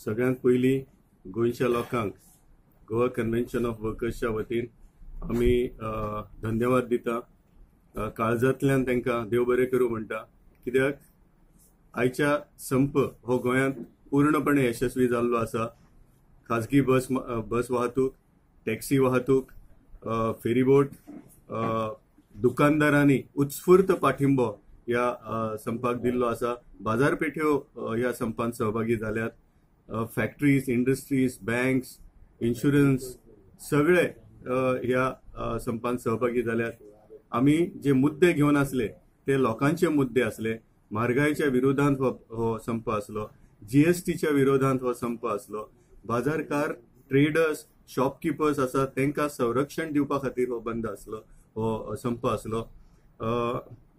सगळ्यांत पयलीं गोंयच्या लोकांक गोवा कन्व्हेन्शन ऑफ वर्कर्सच्या वतीन आमी धन्यवाद दिता. काळजांतल्यान तांकां देव बरें करूं म्हणटा, कित्याक आयच्या संप हो गोंयांत पूर्णपणे यशस्वी जाल्लो आसा. खाजगी बस वाहतूक, टॅक्सी वाहतूक, फेरीबोट, दुकानदारांनी उत्स्फूर्त पाठिंबो ह्या संपाक दिल्लो आसा. बाजारपेठ्यो ह्या संपान सहभागी जाल्यात. फॅक्टरीज, इंडस्ट्रीज, बँक्स, इन्शुरन्स सगळे ह्या संपान सहभागी जाल्यात. आमी जे मुद्दे घेवन आसले ते लोकांचे मुद्दे आसले. म्हारगायेच्या विरोधांत हो संप आसलो, जीएसटीच्या विरोधांत हो संप आसलो, बाजारकार, ट्रेडर्स, शॉपकिपर्स आसा तांकां संरक्षण दिवपा खातीर हो बंद आसलो, हो संप आसलो.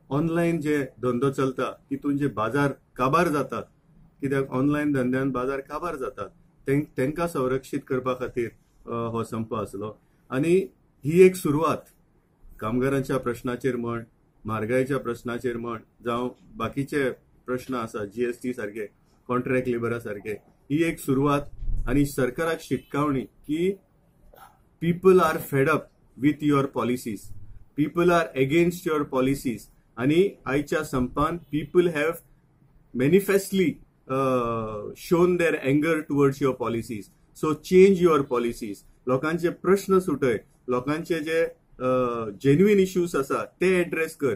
ऑनलायन जे धंदो चलता तितून जे बाजार काबार जातात, कित्याक ऑनलायन धंद्यान बाजार काबार जातात, तांकां संरक्षीत करपा खातीर हो संप आसलो. आनी ही एक सुरवात कामगारांच्या प्रश्नाचेर म्हण, म्हारगायेच्या प्रश्नाचेर म्हण, जावं बाकीचे प्रश्न आसा जीएसटी सारके, कॉन्ट्रॅक्ट लेबरा सारके, ही एक सुरवात. आनी सरकाराक शिटकावणी की people are fed up with your policies, people are against your policies. आनी आयच्या संपान people have manifestly shown their anger towards your policies. So change your policies. लोकांचे प्रश्न सुटय, लोकांचे जे जेन्युइन इश्यूज आसा ते एड्रेस कर.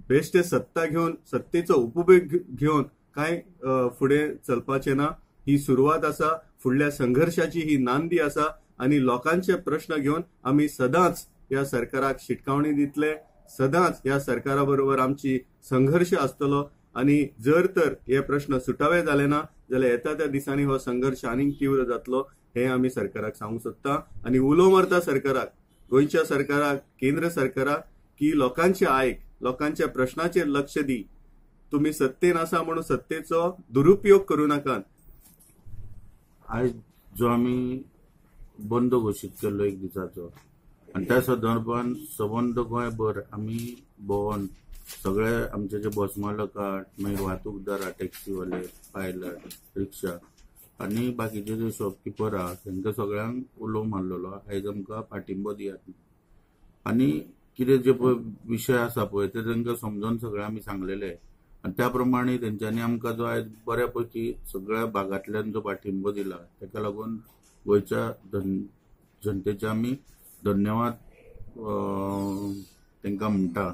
बेश्टे सत्ता घेवन, सत्तेचो उपयोग घेवन कांय फुडें चलपाचें ना. ही सुरवात आसा, फुडल्या संघर्शाची ही नांदी आसा. आनी लोकांचे प्रश्न घेवन आमी सदांच ह्या सरकाराक शिटकावणी दितले, सदांच ह्या सरकारा बरोबर आमची संघर्श आसतलो. आनी जर तर हे प्रश्न सुटावे जाले ना जाल्यार येता त्या दिसांनी हो संघर्श आनीक तीव्र जातलो हें आमी सरकाराक सांगूंक सोदता. आनी उलो मारता सरकाराक, गोंयच्या सरकाराक, केंद्र सरकाराक की लोकांचे आयक, लोकांच्या प्रश्नाचेर लक्ष दी. तुमी सत्तेन आसा म्हणून सत्तेचो दुरुपयोग करूं नाकात. आयज जो आमी बंद घोशीत केल्लो एक दिसाचो, आनी त्या संदर्भान सबंद गोंयभर आमी भोंवन सगळे आमचे जे बस मालक आहात, मागीर वाहतूकदार आहा, टॅक्सीवाले, पायलट, रिक्षा आनी बाकीचे जे शॉपकिपर आहा तांकां सगळ्यांक उलो मारलेलो आयज आमकां पाठिंबो दियात. आनी कितें जे पळय विशय आसा पळय ते तांकां समजून सगळे आमी सांगलेले आनी त्या प्रमाणे तेंच्यांनी आमकां जो आयज बऱ्या पैकी सगळ्या भागांतल्यान जो पाठिंबो दिला ताका लागून गोंयच्या जनतेचे आमी धन्यवाद तांकां म्हणटा.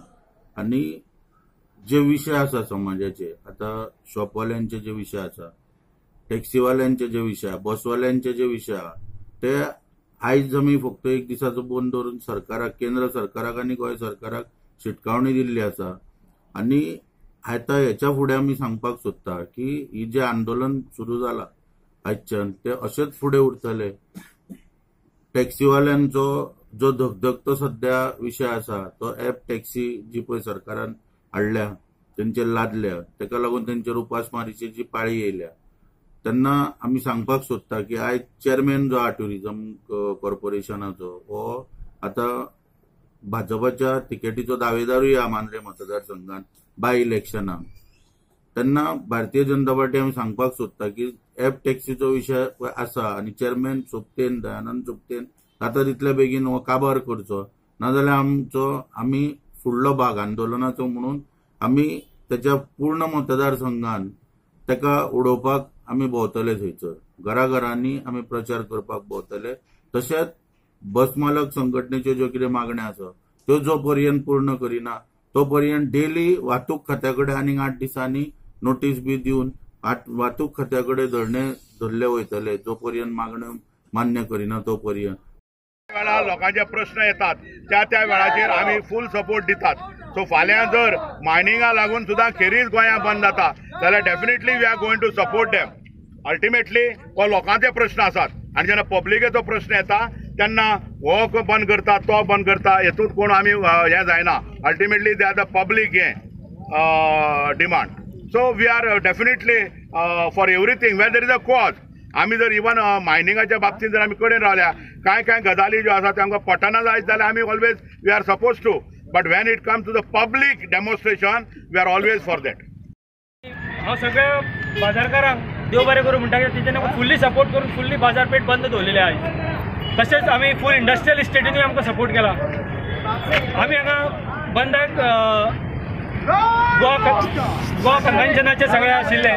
आनी जे विशय आसा समाजाचे, आतां शॉपवाल्यांचे जे विशय आसा, टॅक्सीवाल्यांचे जे विशय आसा, बसवाल्यांचे जे विशय आसा, ते आयज आमी फक्त एक दिसाचो बंद दवरून सरकाराक, केंद्र सरकाराक आनी गोंय सरकाराक शिटकावणी दिल्ली आसा. आनी आतां हेच्या फुडें आमी सांगपाक सोदता की ही जें आंदोलन सुरू जालां आयच्यान ते अशेंच फुडें उरतलें. टॅक्सीवाल्यांचो जो धगधगतो सद्या विशय आसा तो एप टॅक्सी जी पळय सरकारान हाडल्या, तेंचेर लादल्या, ताका लागून तेंचेर उपासमारीची जी पाळी येयल्या तेन्ना आमी सांगपाक सोदता की आयज चेअरमॅन जो आहा ट्युरिजम कॉर्पोरेशनाचो हो आतां भाजपाच्या तिकेटीचो दावेदारूय आहा मांद्रे मतदारसंघात बाय इलेक्शनाक. तेन्ना भारतीय जनता पार्टी आमी सांगपाक सोदता की एप टॅक्सीचो विशय आसा आनी चेअरमॅन सोबतेन, दयानंद सोबतेन जाता तितले बेगीन हो काबार करचो, नाजाल्यार आमचो आमी फुडलो भाग आंदोलनाचो म्हणून आमी तेच्या पूर्ण मतदारसंघान ताका उडोवपाक आमी भोंवतले, थंयसर घराघरांनी आमी प्रचार करपाक भोंवतले. तशेंच बस मालक संघटनेच्यो ज्यो कितें मागण्यो आसा त्यो जो पर्यंत पूर्ण करिना तो पर्यंत डेली वाहतूक खात्या कडेन आनीक 8 दिसांनी नोटीस बी दिवन वाहतूक खात्या कडेन धरणे धरले वयतले जो पर्यंत मागण्यो मान्य करिना तो पर्यंत. वेळा लोकांचे प्रश्न येतात त्या त्या वेळाचेर आमी फूल सपोर्ट दितात. सो फाल्यां जर मायनिंगा लागून सुद्दां खेरीज गोंया बंद जाता जाल्यार definitely we are going to support them. Ultimately हो लोकांचे प्रश्न आसात आनी जेन्ना पब्लिकेचो प्रश्न येता तेन्ना हो बंद करता तो बंद करता हेतूंत कोण आमी हें जायना. Ultimately they are the public हें demand. So we are definitely for everything where there is a cause. आमी जर इवन मायनिंगाच्या बाबतींत जर आमी कडेन रावल्या कांय कांय गजाली ज्यो आसा त्यो आमकां पटना जायत जाल्यार आमी always we are suppose to, but when it comes to the public demonstration we are always for that. हांव सगळ्या बाजारकारांक देव बरें करूं म्हणटा कित्याक तेंच्यांनी आमकां फुल्ली सपोर्ट करून फुल्ली बाजारपेठ बंद दवरलेली आयज. तशेंच आमी फूल इंडस्ट्रियल इस्टेटीनूय आमकां सपोर्ट केला. आमी हांगा बंदाक गोवा कन्व्हेन्शनाचे सगळे आशिल्ले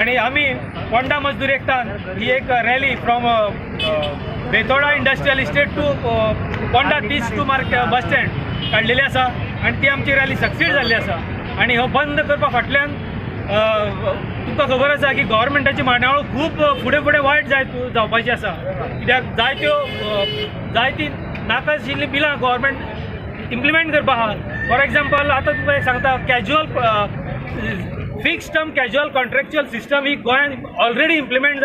आनी आमी पोंडा मजदूर एकतान ही एक rally from Betora industrial estate to Ponda 30 to market bus stand काडलेली आसा आनी ती आमची रॅली सक्सीड जाल्ली आसा. आनी हो बंद करपा फाटल्यान तुमकां खबर आसा की गव्हर्मेंटाची मांडावळ खूब फुडें फुडें वायट जावपाची आसा, कित्याक जायती नाका आशिल्लीं बिलां गव्हर्मेंट इम्प्लिमेंट करपा आहा. फॉर एग्जाम्पल आतां तुमकां एक सांगता, casual fix term casual contractual system ही गोंयांत ऑलरेडी इम्प्लिमेंट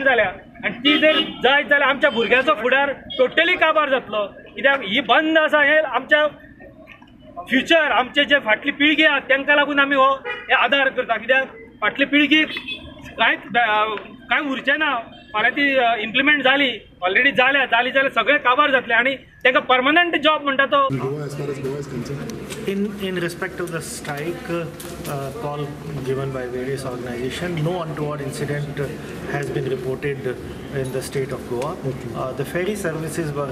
जाल्या, आनी ती जर जायत जाल्यार आमच्या भुरग्यांचो फुडार टोटली काबार जातलो, कित्याक ही बंद आसा हे आमच्या फ्युचर, आमचे जे फाटली पिळगी आहा तांकां लागून आमी हो हे आदार करता, कित्याक फाटली पिळगी कांय उरचें ना. फाल्यां ती इम्प्लिमेंट जाली, ऑलरेडी जाली जाल्यार सगळें काबार जातलें आनी तांकां परमनंट जॉब म्हणटा तो. In respect of the strike call given by various organizations, no untoward incident has been reported in the state of Goa. The ferry services were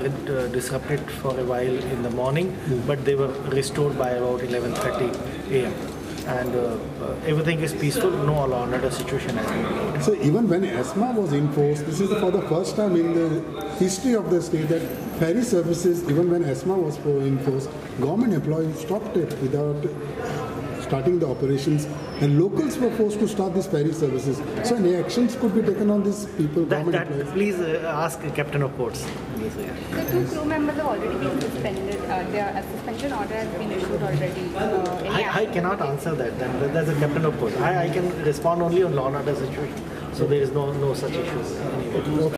disrupted for a while in the morning, but they were restored by about 11:30 a.m. And everything is peaceful. No law and order situation has been reported. So even when ESMA was enforced, this is for the first time in the history of the state that ferry services, even when ESMA was enforced, government employees stopped it without starting the operations, and locals were forced to start these ferry services. So any actions could be taken on these people, government employees? Please ask Captain of Ports. So 2 crew members have already been suspended. Their suspension order has been issued already. I cannot answer that. That's a Captain of Ports. I can respond only on law and order situation. So there is no such issues anyway.